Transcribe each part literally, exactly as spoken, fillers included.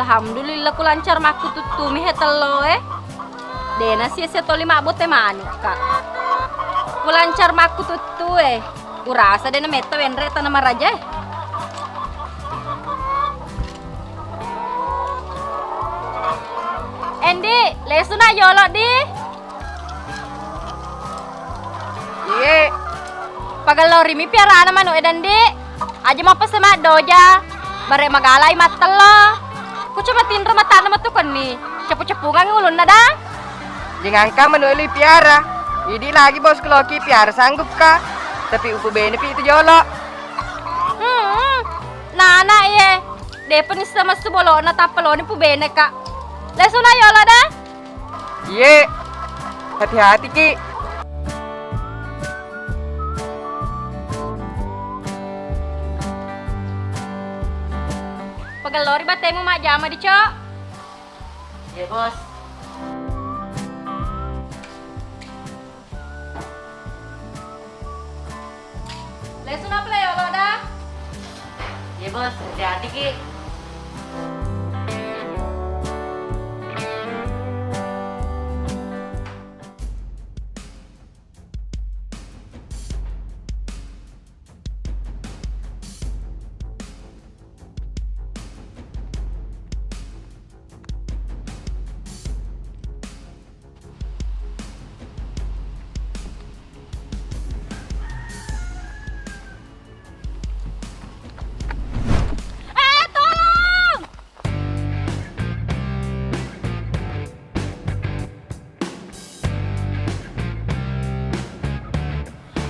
Alhamdulillah, ku lancar makkututtumi he tello e. Dena sia-sia toli mabbote manukka. Ku lancar makkututtue. Urasa dena metta wenre tana maraja e. Endi, lesuna yolo di. Iye. Pagellorimi piarana manu e dandi. Aja mapesse maddoja. Bare magalai mattello. Ku cuma tinro matanna metu konni. Cepu-cepungang ulunna da. Jengangka manu e li piara. Idi lagi bos keloki piara sanggupka. Tapi upu bene pi itu jolo. Hmm. Nana iye. Depa nissa messu bolona tappa loni pu bene ka. Lesuna yolo da. Iye, hati-hati ki. Pagellori batemu majjama di, Cok. Iya, Bos. Lesuna pale yolo da. Iya, Bos, hati-hati ki. Eh, tolong!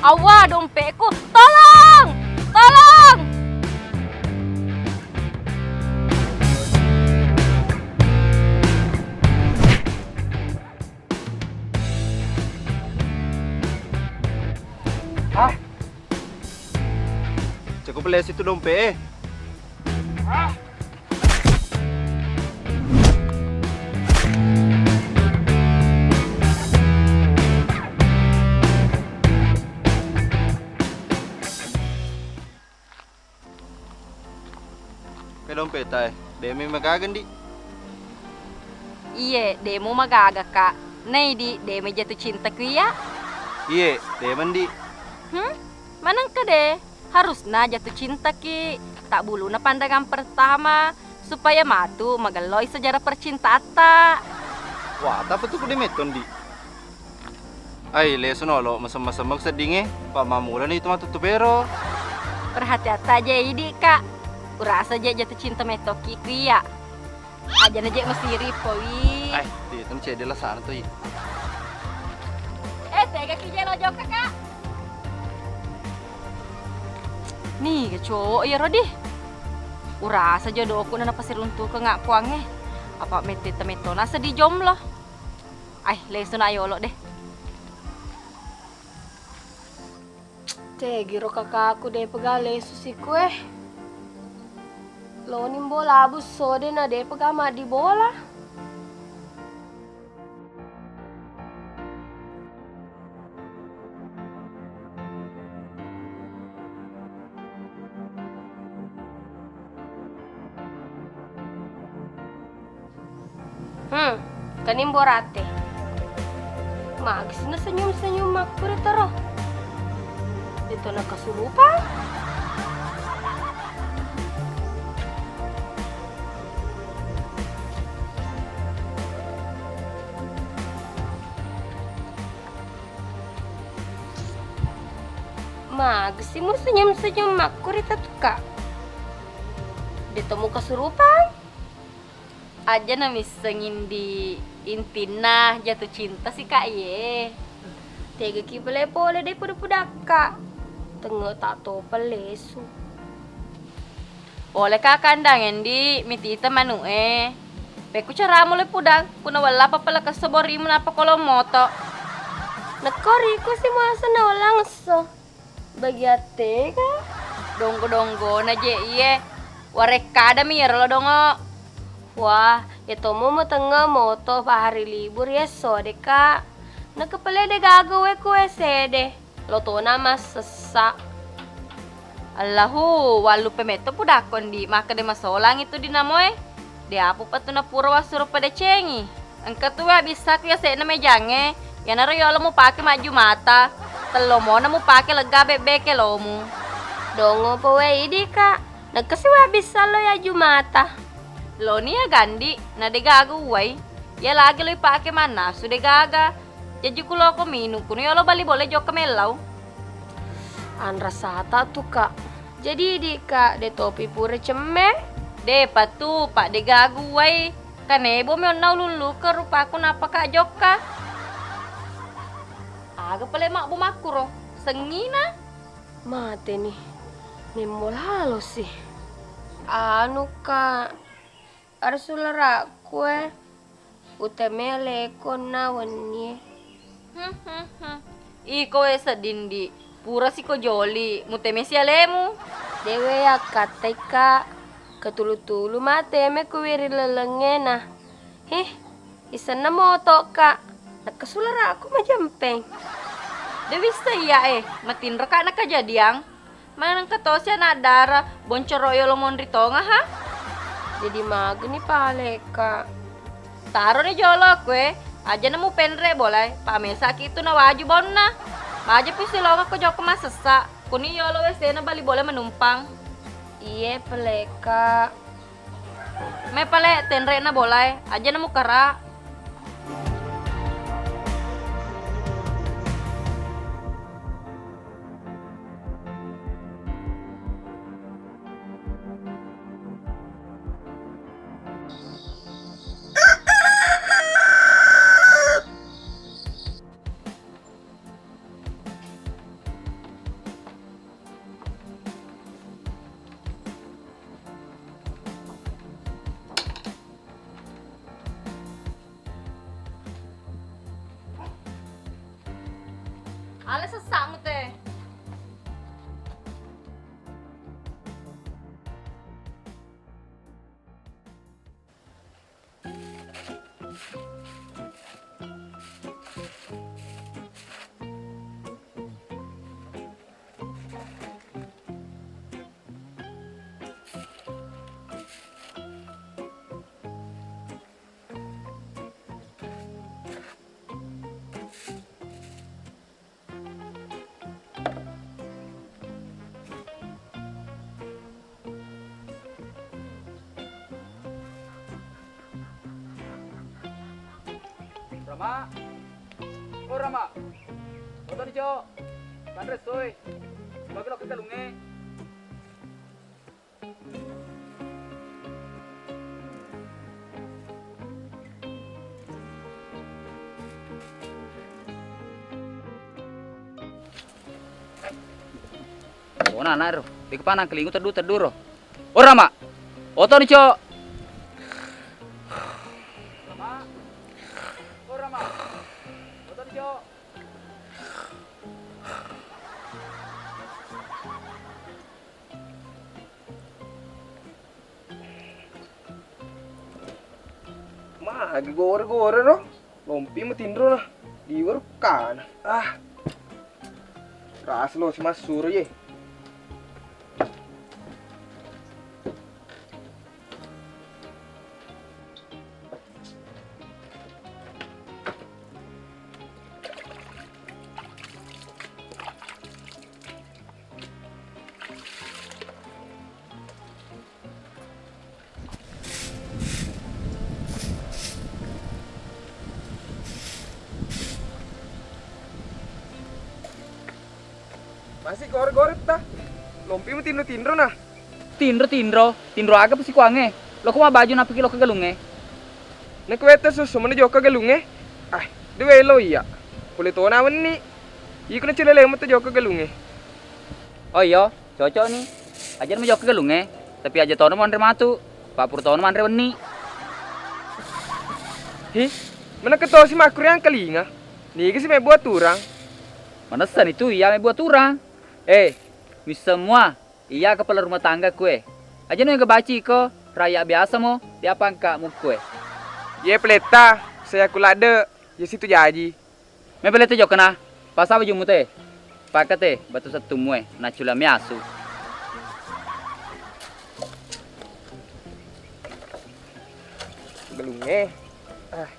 Awa, dompetku. Tolong! Tolong! Ah. Ceko pellesi tu dompet e. Ke dompeta e, demi magaga ndi. Iye, demu magaga ka. Nei di, demi jatuh cinta ku iya. Iye, demen di. Hmm? Manengka de, harusna jatuh cinta ki. Tak buluna pandangan pertama, supaya matu magelloi sejarah percintaan ta. Wah, tapi tu kudu metton di. Ai, lesu nolo, mesem-mesem seddingnge, pa mammulani itu matuttu pero. Perhatian ta je idi ka. Urasa je jatuh cinta mettoki ku iya. Aja na je mesiri poi. Ai, di itu cedde lasana tu i. Eh, tega ki je lo jokka ka. Ni ga cowok iya rodi. Urasa jodohku na napasiruntukeng kuangnge. Apa mette temetto na sedih jomblo. Ai, lesu na yolo de. Tegiro kakaku de pega lesu siku e. Loni mbola abu sode na de pega maddi bola. Hmm, kenimbo rate. Magisi na senyum-senyum makkuri tero. Itu na kesurupan. Magisi mu senyum-senyum makkuri tatuka. De temu kesurupan. Aja na misseng indi intinna jatuh cinta si Kak ye. Tega ki pale pole de puda-pudakka. Tenge tak to pelesu. Pole ka kandang endi mitita manu e. Pekku caramu le pudang, kuna wella papala kesso borimu napa kolo moto. Nekko riku si muasa na wella ngesso. Bagi attega? Donggo-donggona je iye. Warekkadami iyaro lo dongo. Wah, iya tommo matengngeng moto pa hari libur yesso deka. Nakepele de gaga we ku W C de. Lo tona massessa. Allahu, walluppe metto pudakko ndi makkeda masolang itu dinamoe. De' apu pettu napura wassuro padecengi. Engka tu wae abissaku yase'na mejangnge, iyanaro yolo mupake majjumata. Tello mona mupake lega bebbe kelomu. Dongo po wae idi, Kak. Nekkasi wae abissa lo yajjumata. Loni ya gandi, na de' gaga uwai. Ya lagi lo ipake mannasu de' gaga. Jaji kuloko minung kuno yolo bali bola jokka mellau. Anrasata tu, Kak. Jadi idi, Kak, de' topi pura cemme? De' patu, Pak, de' gaga uwai. Kanebo mi onna ululluke rupaku nappa ka jokka. Aga pale mabbu makkuro? Sengngina? Mateni. Memmo lalo si. Anu, Kak, arsulerakku e. Uteme aleko na wennie. Hmm, hmm, hmm. Iko we sedding di, pura siko joli, mutemesi alemu. Dewe akkattai, Kak. Ketulu-tulu mateme kuwi ri lelengngena. Hih, isenna moto, Kak. Nakka sulerakku majempeng. De' wisseng iya e, matinro, Kak, nakajadiang. Manengka tosi anak dara, boncoro yolo monri tonga ha? Jadi mageni pale, Kak. Taroni jolo kue, aja namu penre bolae, pamesaki tu nawaju bonna. Maja pi silonga ko jokka masessa, kuni yolo wesena bali bola menumpang. Iye pale, Kak. Me pale tenre'na bolae, aja namu kara. Ale sessa'mu te. Rama, oh Rama, otoni cok, tanre soi, sibawa lokka galungnge. Oh, nana ro. Dikepana kelingu tedu-tedu ro. Ora, Mak. Otoni, Cok. Magi gore-gore ro? Lompi matinro na. Liwe rukkana. Ah. Rasa lo si massuro ye. Masi gore-gore ta? Lompimu tinro-tinro na. Tinro-tinro, tinro aga pasi kuangnge? Loko mabbaju napiki lokka galungnge. Nakuwetta susu mana jokka galungnge? Ah, duwe lo iya. Pole tona wenni. Iko na cilele mata jokka galungnge. Oh iyo, cocok ni. Aja mujokka galungnge, tapi aja tono manre matu. Pak pura tono manre wenni. Hi, mana ketosi makkuriang kalinga. Niga si mebbu aturang. Manessa ni tu iya mebbu aturang. Eh, mi semua, iya kepala rumah tangga kue. Aja nu gabaci ko, raya biasa mo, dia pangka mukue. Ye peletta, saya kuladde, ye situ jaji. Mepeletta jokkana, pasa bajumu te. Pakate batu settummu e, naccula miasu. Gelungnge. Ah.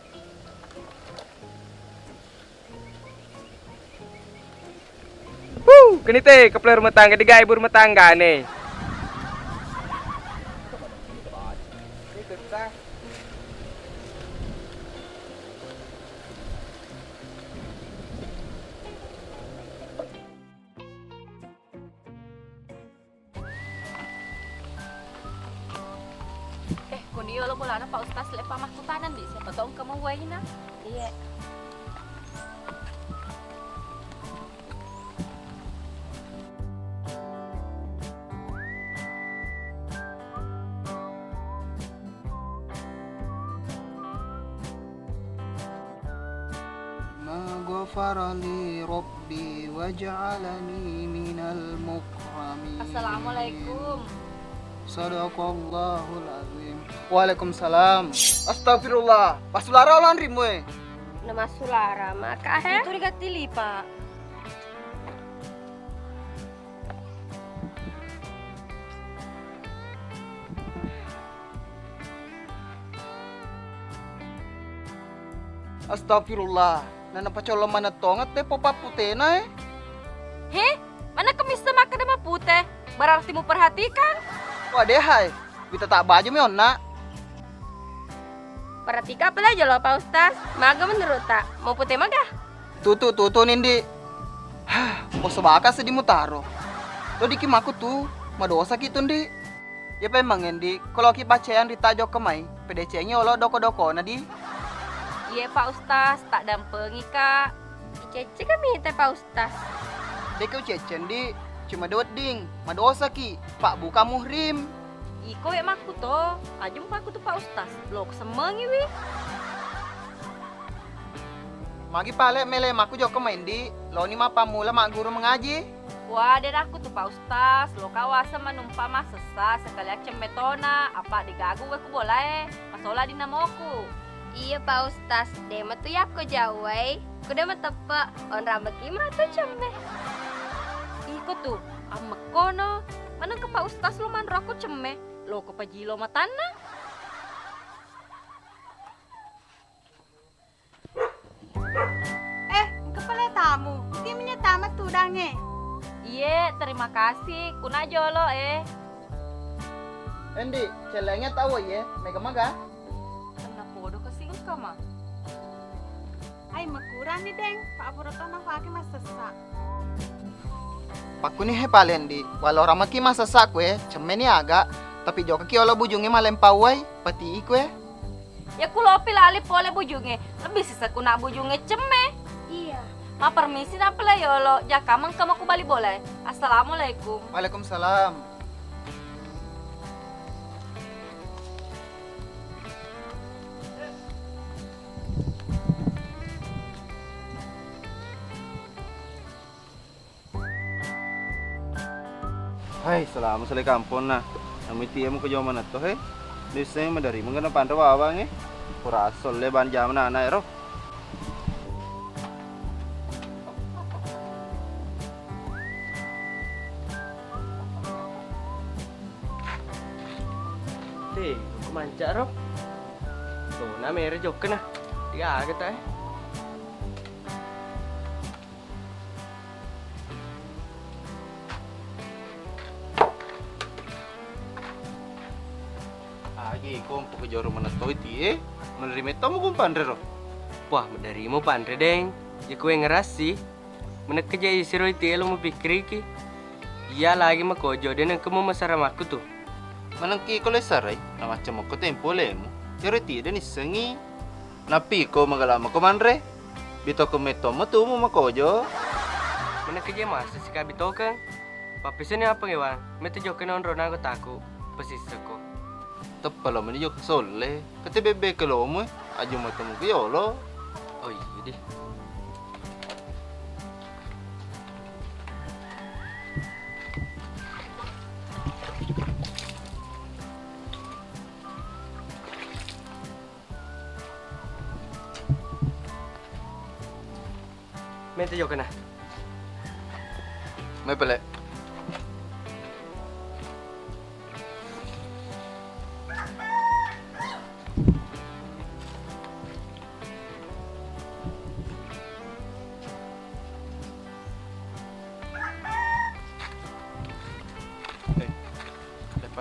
Huh, kenite kepala rumah tangga digawe ibu rumah tangga nih. Eh, kuni yolo bolana Pak Ustaz, lepa makkutanang di, siapa tahu engka mau waina. Iya. ما غفر لي ربي وجعلني من المكرمين. Assalamualaikum. صدق الله العظيم. Waalaikumsalam. Astagfirullah. Pasulara olanrimu e. Namassulara maka he. Itu digattili, Pak. Astagfirullah, nanapacollo maneng tongeng teppo papputena e. He, mana kemissa makkeda mapute? Berarti muperhatikan? Wah, dehai, wita tak baju mi onna. Perhatika pale jolo, Pak Ustaz. Maga menurut tak? Mau pute maga? Tutu, tutu, Nindi. Hah, poso baka seddi mutaro. Lo diki maku tu, madosa ki tu, Ndi. Iya pemeng, Ndi, ko loki pacceang ri tajokka mai, pedecengi olo doko-dokona, di. Iye, Pak Ustaz, tak dampengi, Kak. Icecce kami te, Pak Ustaz. Deke ucecce, Ndi, cuma de wedding, madosa ki, Pak, buka muhrim. Iko we makku to, ajum pakku tu Pak Ustaz, lo kusemmengi wi. Magi pale mele makku jokka main di, loni mappammula magguru mengaji. Wah, derakku tu Pak Ustaz, lo kawasa manumpa masessa sekali accemme tona, apa digagu we ku bolae, masola di namoku. Iya Pak Ustaz, de metu yakko jauwai, kuda meteppe, onrang meki matu cemme. Iko tu, ammekkono, manengka Pak Ustaz lo manro aku cemme. Loko pajilo matanna. Eh, engka pale tamu. Timnya tama tudange. Iye, terima kasih. Kuna jolo, eh. Endi, celenge tau ye, mega maga? Tenna podo kesingka ma. Ai, makurani, Deng. Pak pura to nafake massessa. Pakkuni he pale, Ndi, walau ramaki massessa kue, cemmeni aga, tapi jokaki olo bujungnge malempau wai, pati kue. Ya kulopi lali pole bujungnge, lebih sisa kuna bujungnge cemme. Iya. Ma permisi na pale yolo, jaka mengka maku bali bolae. Assalamualaikum. Waalaikumsalam. Hai, selama sele kampong na. Nami tiamu ke joma netto he. Disseng madari mengkena panre bawang e. Pura asol le ban jam na anak ero. Te, aku mancak ro. Tona mere jokkena. Tiga aga ta eh. Agi kompo ke joro manetto iti e, menerima tomo kumpanre ro. Wah, menerima panre deng. Ya kue ngerasi. Menekkeja isiro iti e lo mupikkiriki. Iya lagi makojo de nengkemu masara makku tu. Manengki ko le sarai, na macam ko tempo lemu. Jero iti de nissengi. Nappi ko magalama ko manre. Bitoko metto metu mu makojo. Menekkeja masa sika bitokeng. Pappiseni apa ngewang? Mete jokke nonro nago taku. Pesisseko. Teppa lo meni jokka solle. Kate bebbe ke lomo, aju matemu ke yolo. Oh iya di. Mete jokka na. Mai pele.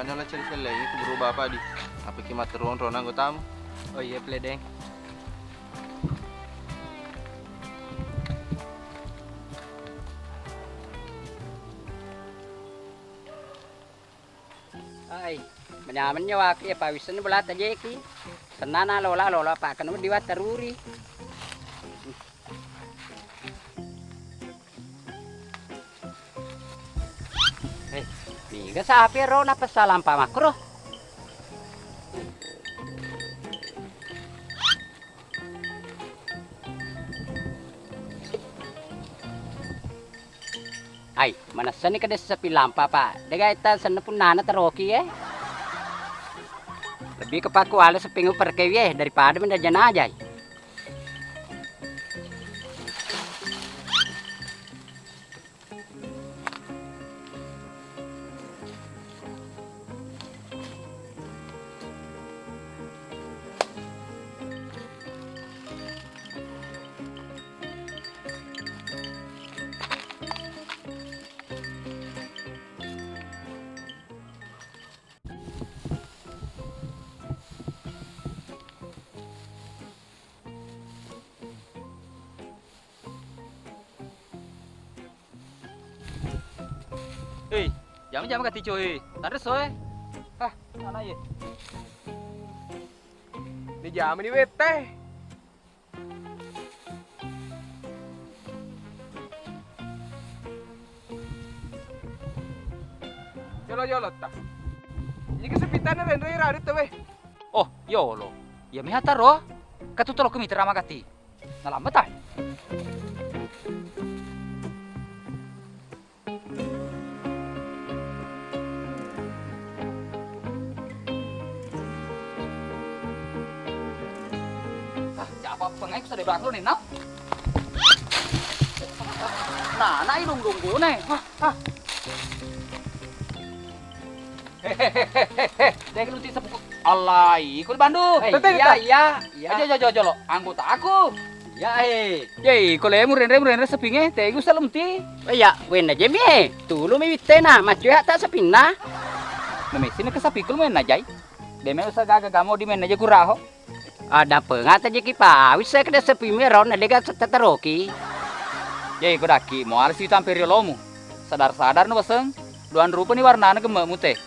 Anu la cari sellengi kuburu bapa di. Apa ki matteru onrona anggotamu? Oh iya, pledeng. Ai, manyameng nyawaki ya pawissenni bola tajeki. Sennana lola, lola pakkanu diwattaruri. Eh, niga sapi ro napessa lampa makkuro? Ai, manessani kedessa pi lampa, Pak. Degaita senna punnana teroki, eh. Lebih ke paku ale sepingu perkewi, eh, daripada menda jenajai. Hei, jama-jama katico, hei. Tanre soe. Ah, ana ye. Ni jama ni wette. Jolo-jolo ta. Niki sepitana renre radu tewe. Oh, yolo. Ya miha taro. Katu tolo kumi terama kati. Nalambat ai. Ah, siapa pengai ku sadé banglo ni, Nau? Nah, nah, idung-dunggu nih. Ah, ah. Hehehe, dek lu ti sepuku. Allah, iko Bandu. Eh, Tete, iya, tete. Iya, iya. Aja, aja, aja, lo. Anggota aku. Iya, eh. Ye, iko lemu renre, renre sepinge, tegu salum ti. Eh, iya, wena jemi, eh. Tulu mi wittena, maccu ya tak sepinna. Namesi na kesapi kul mena jai. Deme usa gaga gamo di mena je kuraho. Ada pengata jeki pa, wissa kede sepi mero na dega tataroki. Ye, iko daki, mo alasi tampe riolomu. Sadar-sadar no baseng, duan rupa ni warnana gemme mute.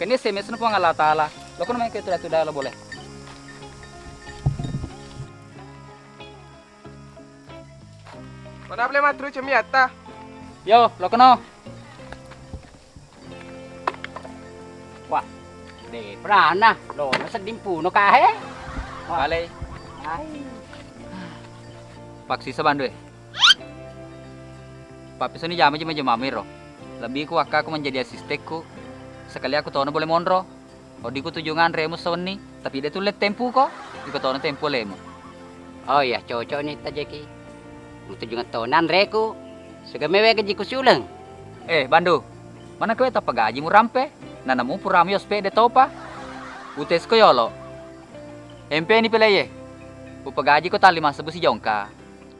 Keni S M S na Puang Allah Taala. Loko na main ke tuda-tuda lo boleh. Mana boleh matru cemi atta? Yo, loko no. Wah, de prana, lo na sedding puno kahe. Wah. Bale. Ai. Paksi sabandu e. Pappisoni jama jama jama miro. Lebih ku wakka ku menjadi asistekku. Sekali aku tono boleh monro. Odi ku tujungan remu sewenni, tapi de tulle tempu ko. Iko tono tempu lemu. Oh iya, cocok ni tajeki. Mutujungeng tona anreku. Siaga mewe gajiku siuleng. Eh, Bandu, mana kowe tappa gaji murampe? Nanamu puramu yo sepede topa. Utesko yolo. Empeni peleye. Upagaji ko talli massebu sijongka.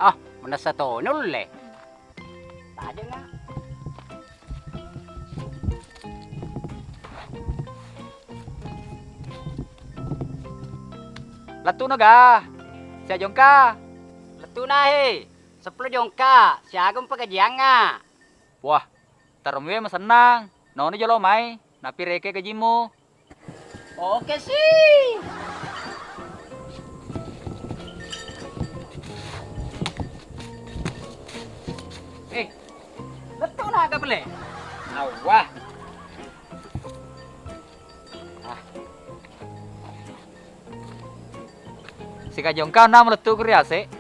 Ah, manessa toni ulle. Tajenga. Lettuno ga? Sia jongka? Lettuna he, seppulo jongka, siaga mpagajiangnga. Wah, taromuwe masennang. Noni jolo mai, napireke gajimmu. Oke si. Eh, lettu naga pele. Awah. Ah. Sika jongka na melettu ku riase.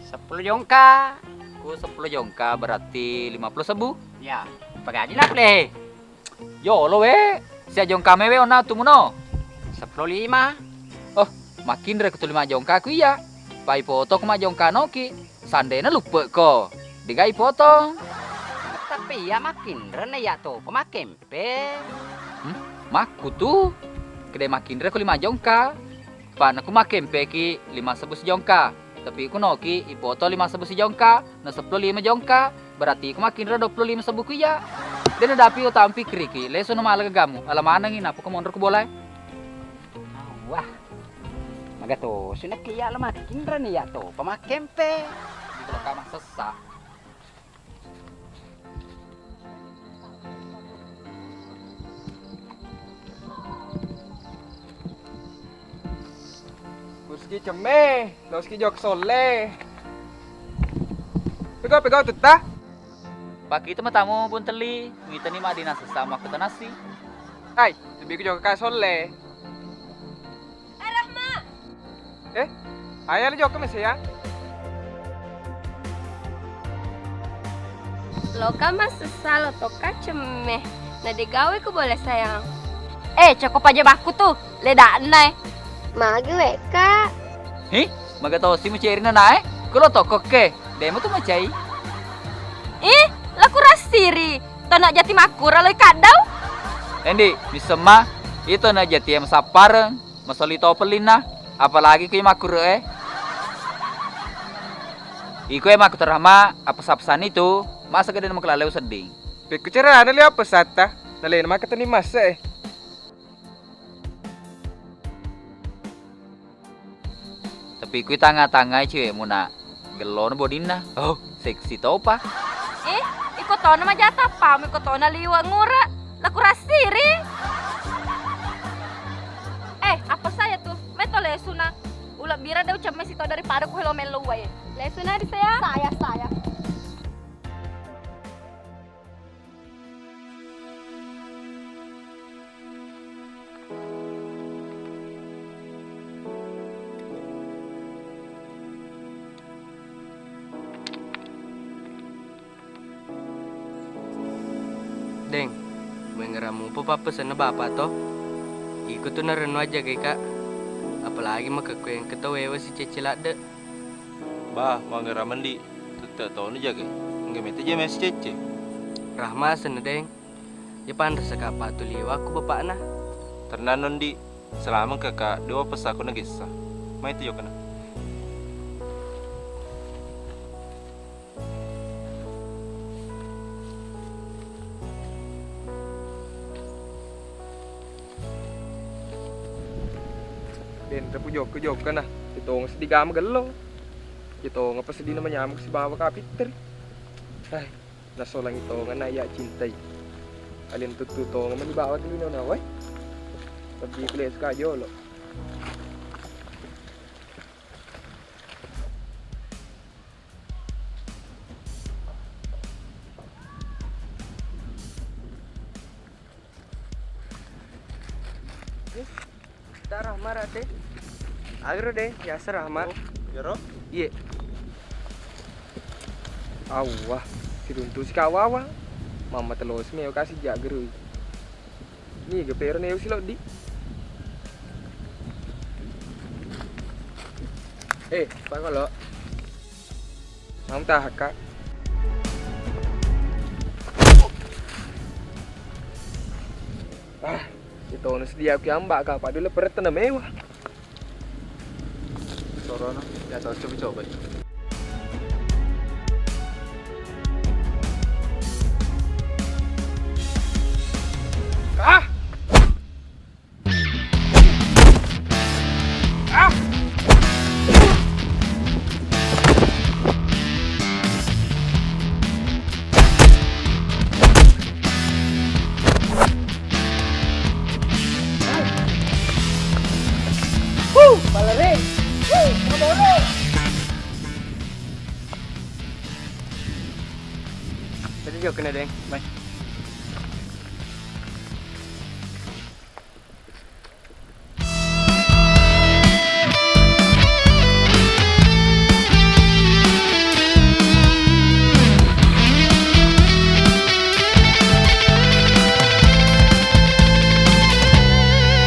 Seppulo jongka. Ku seppulo jongka berarti lima puluh sebbu. Ya, pagaji na pele. Jolo we, sia jongka mewe onna tumuno. Seppulo lima. Oh, makinre ku tu lima jongka ku iya. Pai foto ku majongka noki. Sandena luppe ko. Digai potong. Tapi iya makinre na iya topa makempe. Hmm? Makkutu. Kede makinre ku lima jongka. Pana ku makempe ki lima sebbu sijongka. Tapi ku noki ipoto lima sebbu sijongka, na seppulo lima jongka, berarti ku makinro dua puluh lima sebbu ku iya. Dena dapi utampi kriki, leso no mala gagamu, ala manengi nappa ko monro ku bolae. Wah, maga to, sunakki iya lo matinrani iya to, pamakkempe. Di lo kama sessa. Kuski cemme, loski jok solle. Pegau, pegau tutta. Pakita matamu Buntelli, mitani madina sessa makkutanassi. Hai, lebih ku jok ka solle. Eh, Rahma. Eh, ayah lu jokka mese ya? Loka massessa lo tokka cemme. Na de gawe ku bole sayang. Eh, coko paja bakku tu. Ledakna eh. Magi wekka. Hi, maga tosi mucerina nae? Kulo tokkokke. Demo tu macai. Ih, laku rassiri. Tona jati makkura loi kaddau. Endi, misemma, ito na jati em sappareng. Masoli to pellinna, apalagi kui makkure'e. Iko e makkuterama, apesa-pesani tu, masa gede nama kelaleu sedding. Pekku carana liya pesatta, nalena maka teni masa e. Tapi kui tanga-tangai cewekmu nak. Gellono bodinna. Oh, seksi topa. Eh, iko tona maja tappamu, iko tona liwe ngura. Laku rassiri. Eh, apa saya tuh? Meto lesuna. Ula bira deh ucap mesi to daripada ku helo melo wae. Lesuna di saya. Saya, saya. Deng, mengerang mupa pappesenna bapak to. Iko tu narennu aja gai kak. Apalagi makekkueng keto wewe si cece ladde. Bah, mangera mendi, tette toni jagai. Engka mete je mesi cecce. Rahma asenna, Deng. Ye panresa kapang tu liwa ku bapakna. Tennanno, Ndi. Selama kakak dewa pesaku nagessa. Mai tu jokana. Den, tepu jokka-jokka na. Cetong seddi gama gello. Cetong apa seddi nama nyamuk sibawa kapitteri. Hai, nasolangi tongeng na iya cintai. Alin tuttu tongeng meni bawa tu lino na, wai. Lebbi kule suka jolo. Eh, ta Rahma rate. Agro deh, biasa Rahma. Oh, iyaro? Iye. Awwah, siruntu si kawawa. Mamma telosi meo kasi jaggerui. Niga pero neo siloddi. Eh, pangolo. Mamma tahakka. Ah, itu nus dia aku ambak ka, padahal perut na mewah. Sorono, ya tahu coba-coba. Ah! Ah! Wuh, balere. Wuh, maboro. Tadi jauh kena, Deng. Mai.